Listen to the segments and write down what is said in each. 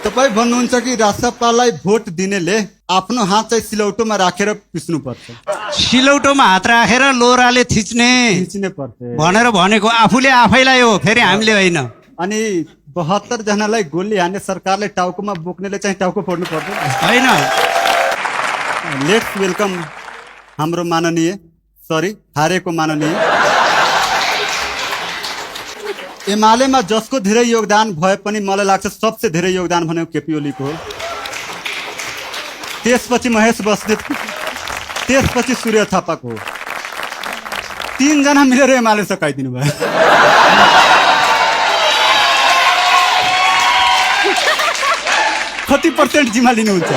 तपाईं भन्नुहुन्छ कि राजसपालाई भोट दिनेले आफ्नो हात चाहिँ सिलौटोमा राखेर पिस्नु पर्छ, सिलौटोमा हात राखेर लोराले थिच्ने पर्छ भनेर भनेको आफूले आफैलाई हो, फेरि हामीले होइन। अनि 72 जनालाई गोली हान्ने सरकारले टाउकोमा बोक्नेले चाहिँ टाउको फोड्नु पर्छ होइन। लेट्स वेलकम हाम्रो हारेको माननीय एमालेमा जसको धेरै योगदान भए पनि मलाई लाग्छ सबसे धेरै योगदान भनेको केपी ओलीको हो। त्यसपछि महेश बस्नेत, त्यसपछि सूर्य थापाको हो। 3 जना मिलेर एमाले सकाइदिनु भयो। कति % जिम्मा लिनुहुन्छ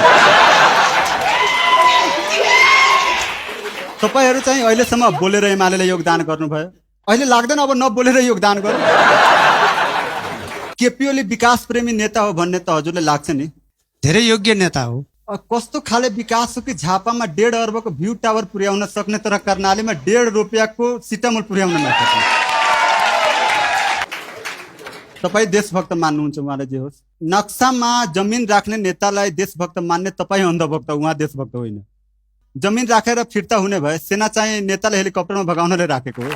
तपाईहरू चाहिँ अहिलेसम्म बोलेर एमालेलाई योगदान गर्नुभयो, अहिले लाग्दैन अब नबोलेर योगदान गर्नु। केपी ओली विकास प्रेमी नेता हो भन्ने त हजुरले लाग्छ नि? धेरै योग्य नेता हो। कस्तो खाले विकास हो कि झापामा 1.5 अर्बको भ्यू टावर पुर्याउन सक्ने तर कर्णालीमा 1.5 रुपियाँको सिटामोल पुर्याउन नसक्ने। तपाईँ देशभक्त मान्नुहुन्छ, उहाँलाई जे होस्। नक्सामा जमिन राख्ने नेतालाई देशभक्त मान्ने तपाईँ अन्धभक्त, उहाँ देशभक्त होइन। जमिन राखेर फिर्ता हुने भए सेना चाहिँ नेतालाई हेलिकप्टरमा भगाउनले राखेको हो।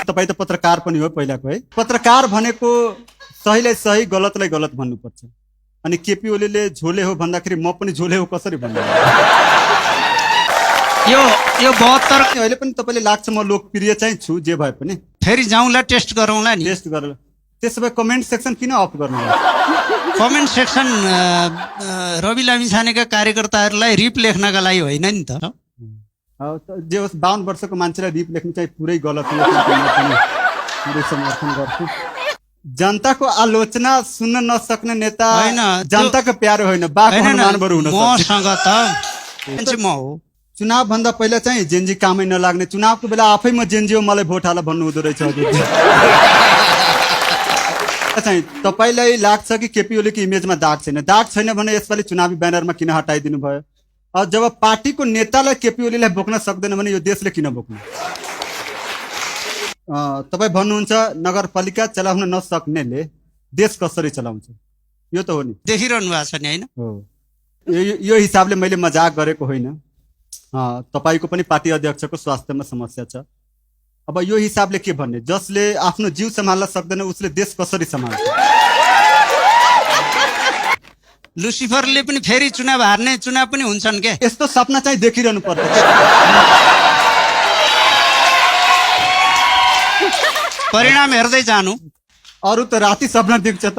तपाईँ त पत्रकार पनि हो पहिलाको, है? पत्रकार भनेको सहीलाई सही गलतलाई गलत भन्नुपर्छ। अनि केपी ओलीले झोले हो भन्दाखेरि म पनि झोले हो कसरी भन्नु? यो 72 अहिले पनि तपाईँले लाग्छ म लोकप्रिय चाहिँ छु, जे भए पनि फेरि जाउँला टेस्ट गरौँला नि। टेस्ट गरेर त्यसो भए कमेन्ट सेक्सन किन अफ गर्नु? कमेन्ट सेक्सन रवि लामिछानेका कार्यकर्ताहरूलाई रिप लेख्नका लागि होइन नि त। जे होस् 52 वर्षको मान्छेलाई रिप लेख्नु चाहिँ पुरै गलत हो, पुरै समर्थन गर्छु। जनताको आलोचना सुन्न नसक्ने नेता होइन, जनताको प्यारो होइन, बाको हनुमान बरु हुन सक्छ। मसँग त म हो। चुनाव भन्दा पहिला चाहिँ जेनजी कामै नलाग्ने, चुनावको बेला आफै म जेनजी हो मलाई भोट हाल भन्नु हुँदो रहेछ हजुर। चाहिँ तपाईँलाई लाग्छ कि केपी ओलीको इमेजमा दाग छैन? दाग छैन भने यसपालि चुनावी ब्यानरमा किन हटाइदिनु भयो? जब पार्टीको नेतालाई केपी ओलीलाई बोक्न सक्दैन भने यो देशले किन बोक्नु? तपाईँ भन्नुहुन्छ नगरपालिका चलाउन नसक्नेले देश कसरी चलाउँछ? यो त हो नि, देखिरहनु भएको छ नि, होइन? यो हिसाबले मैले मजाक गरेको होइन। तपाईँको पनि पार्टी अध्यक्षको स्वास्थ्यमा समस्या छ। अब यो हिसाबले के भन्ने, जसले आफ्नो जीव सम्हाल्न सक्दैन उसले देश कसरी सम्हाल्छ? लुसिफरले पनि फेरि चुनाव हार्ने, चुनाव पनि हुन्छन् के? यस्तो सपना चाहिँ देखिरहनु पर्छ। परिणाम हेर्दै जानु। अरू त राति सपना देख्छ त।